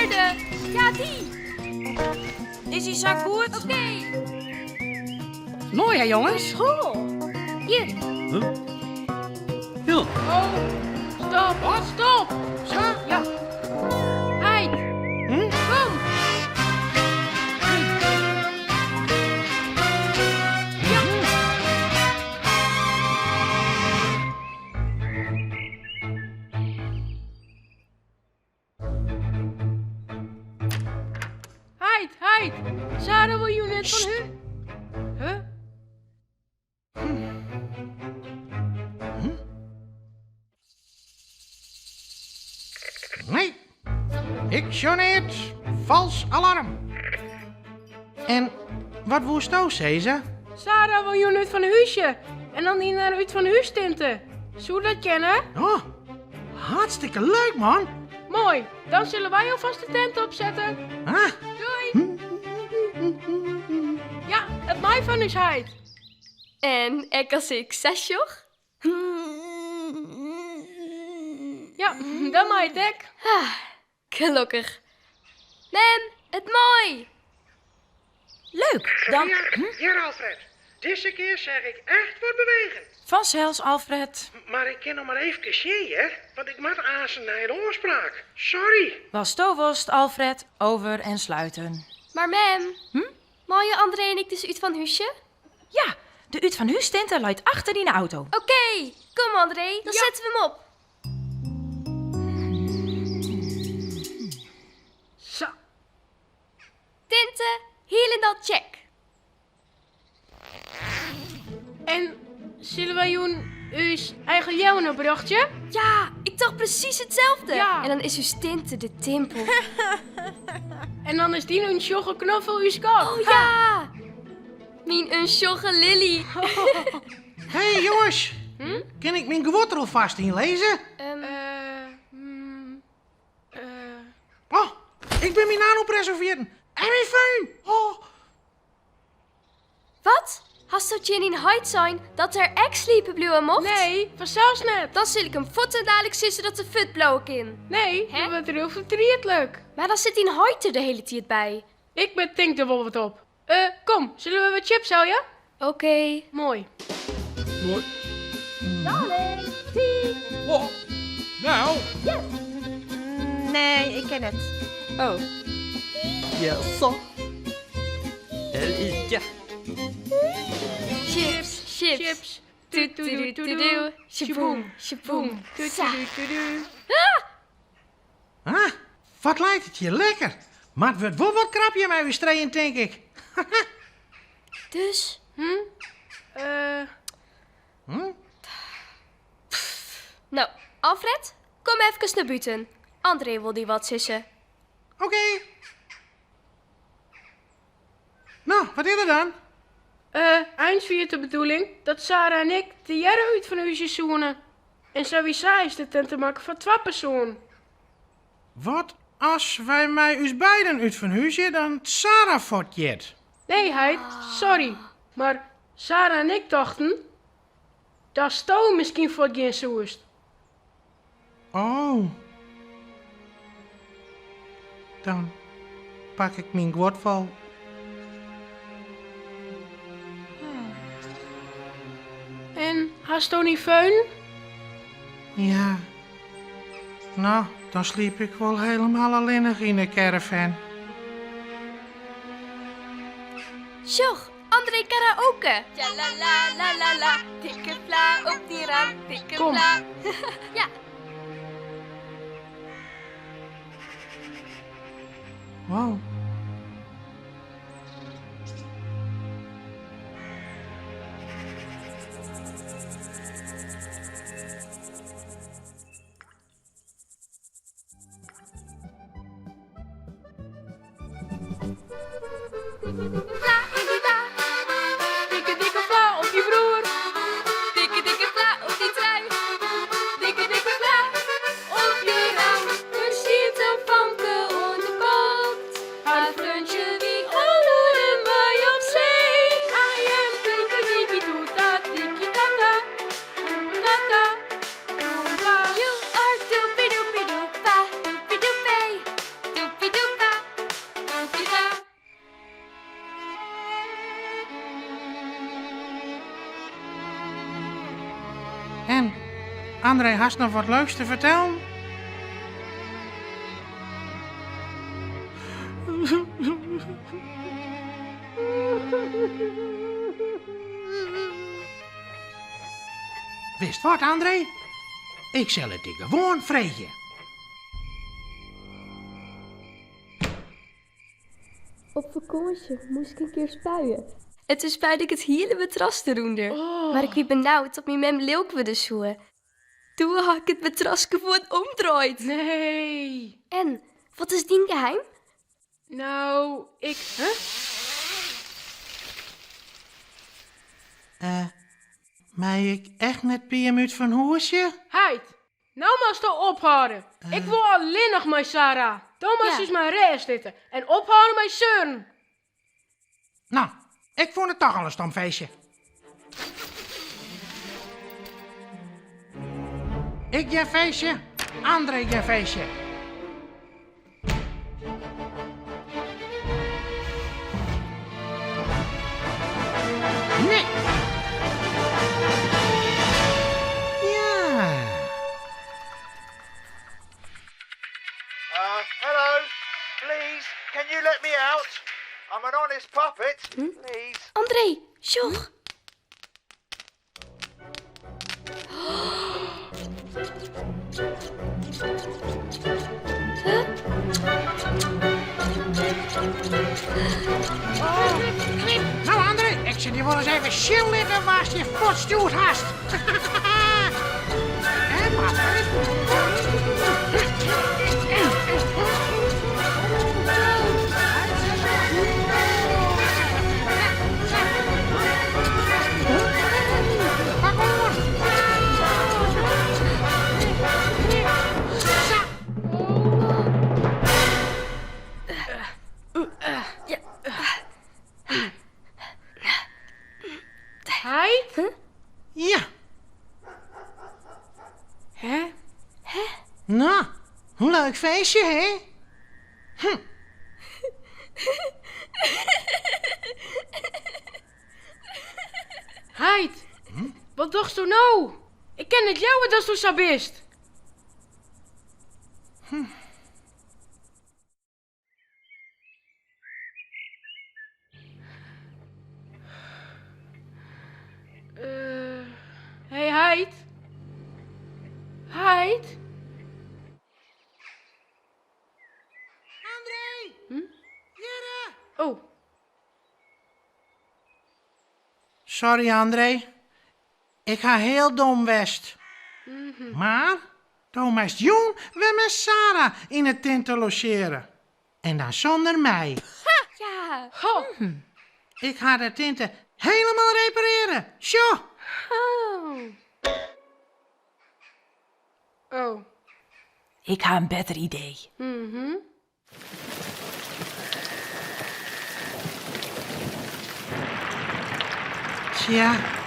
ferkearde. Ja, dy. Is hy sa goed? Oké. Moai hè, jonges? Goh. Hjir. Ja. Oh, stop. Wat? Stop. Sa? Ja. Heit. Kom. Ja. Heit, heit. Sarah wol jûn net fan hu. Huh? Nee, ik sjoch neat. Fals alarm. En wat woesto sizze? Sarah wol jûn út fan húsje en dan yn har út fan hús tinte. Soe dat kinne? Oh, hartstikke leuk man. Moai, dan sille wy alfêst de tent opsette. Ah. Doei. Ja, it mei fan ús heit. En ek as ik sa sjoch? Ja, dan mei it ek. Ah, gelokkich. Mem, it mei! Leuk, dan... Hear Alfred, dizze kear seach ik echt wat bewegen. Fansels, Alfred. Mar ik kin noch mar eefkes sjen, hear, want ik moat aansen nei in ôfspraak. Sorry. Watsto wolst, Alfred, over en sluiten. Mar mem, meie André en ik dus út fan húsje? Ja, de út fan hús tinte leit achter dyn auto. Oké, kom André, dan sette we him op. Sa. Tinte, hielendal check. En sille wy jûn ús eigen leauwen oprjochtsje? Ja, ik tocht presys itselde. Ja. En dan is ús tinte de timpel. En dan is dyn ûnsjogge knoffel ús God. Oh ja! Myn ûnsjogge Lily. Hey jonges, kin ik myn guod der alfêst ynlizze? Oh, ik bin myn nanopresso ferjitten. En myn föhn. Oh. Wat? Hasto tsjin dyn heit sein dat er ek sliepen bliuwe mocht? Nee, fansels net. Dan sil ik him fuortendaliks sizze dat er fuort bliuwe kin. Nee, Hè? dan wurdt er hiel fertrietlik. Mar dan sit dyn heit der de hiele tiid by. Ik betink der wol wat op. Kom, sille we wat chips helje? Oké. Moai. Moai. Darling, tea. Oh, nou. Yes. Nee, ik kin net. Oh. Jaså? Eller ikke? Chips, chips. Chips. Toetoedoetoedoe. Sjaboem, sjaboem. Sa. Toetoedoetoedoe. Ah, wat leit it hjir lekker. Mar it wurdt wol wat krap hjir mei ús trijen, tink ik. Dus? Eh, No, Alfred, kom efkes nei bûten. André wol dy wat sizze. Oké. No, wat is der dan? Eins wie it de bedoeling dat Sarah en ik tegearre út fan húsje soene. En sawiesa is de tinte makke foar twa persoanen. Wat as wy mei ús beiden út fan húsje, dan Sarah fuortgiet? Nee, heit, sorry, mar Sarah en ik tochten datsto miskien fuortgean soest. Oh. Dan pak ik myn guod wol. En hasto dyn föhn? Ja. No, dan sliep ik wol helemaal allinnich yn 'e caravan. Sjoch, André karaoke. Ja la la la la la, dikke fla op dy raam, dikke Kom. fla. Ja. Wow. Dikke, dikke fla op je broer. Dikke, dikke fla op dy trui. Dikke, dikke fla op je raam. Der stiet in famke oan de kant. Har freontsje wie al oer en wei op see. I am tiki tiki toeta tiki tata. Tata. You are doopie doopie doepa, doopie doopie, doopie doopie. André, hast noch wat leuks te fertellen? Witst wat, André? Ik sil it dy gewoan freegje. Op fakânsje moast ik in kear spuie. En toen spuide ik it hiele matras derûnder. Mar ik wie benaud dat myn mem lilk wurde soe. Doe ha ik it matras gewoan omdraaid. Nee. En, wat is dyn geheim? No, ik. Huh? Eh, mei ik echt net by jim út fan hûsje? Heit, no moatsto ophâlde. Ik wol allinnich mei Sara. Do moatst ús mei rêst litte en ophâlde mei seuren. No, ik fûn it toch al in stom feestje. Ik gjin feestje, André gjin feestje. Nee. Ja. Uh, hello. Please, can you let me out? I'm an honest puppet. Please. André, sjoch. No André, ik sil dy wolris even sjen litte wa'tst dy fuortstjoerd hast. En mar. Pak oan! Sa! Heit? Ja. Hè? No, leuk feestje, hè? Heit, wat dochsto no? Ik kin net leauwe datsto sa bist. Hey heit. Heit. André! Hjirre! Oh. Sorry André, ik ha hiel dom west. Mar do meist jûn wer mei Sara yn 'e tinte logeare. En dan sûnder my. Ja. Ho. Ik ha de tinte helemaal reparearre. Sjoch! Oh. Oh. Ik ha in better idee. Tsja.